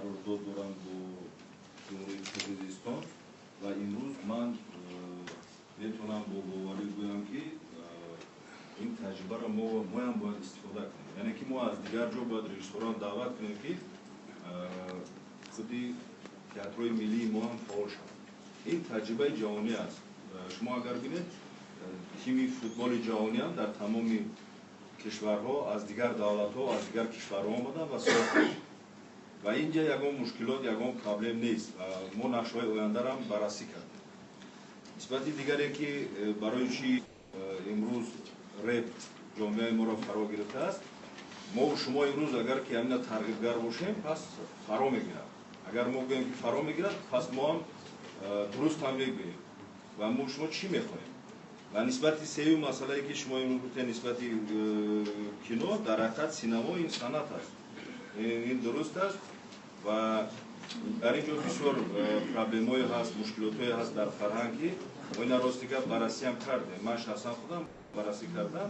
Қарордод доранд бо Ҷумҳурии Қирғизистон ва имрӯз ман метавонам бо боварӣ гӯям, ки ин таҷрибаро мо моям бояд истифода кунем, яъне ки мо аз дигар ҷо бояд режиссёрон даъват кунем, ки худи театрҳои миллии мо ҳам фаъол шаванд. Ин таҷрибаи ҷаҳонӣ аст. Шумо агар бинед, тими футболи ҷаҳонӣ ҳам дар тамоми кишварҳо, аз дигар давлатҳо, аз дигар кишварҳо омаданд ва сохтанд ва ин ҷа ягон мушкилот, ягон проблем нест. Мо нақшаҳои ояндаро ҳам баррасӣ кардем. Нисбати дигаре, ки барои чӣ имрӯз реп ҷомеаи моро фаро гирифтааст, мо шумо имрӯз агар ки ҳамина тарғибгар бошем, пас фаро мегирад. Агар мо гӯем, ки фаро мегирад, пас мо ҳам дуруст ҳам мегӯем ва мо шумо чӣ мехоҳем. Ва нисбати сеюм масъалае, ки шумо имрӯз гуфтед, нисбати кино, дар ҳақиқат синамо ин санъат аст, ин дуруст аст ва дар ин ҷо бисёр проблемҳое ҳаст, мушкилотҳое ҳаст дар фарҳанг, ки мо ина, рости гап, баррасиам кардем. Ман шахсан худам баррасӣ кардам.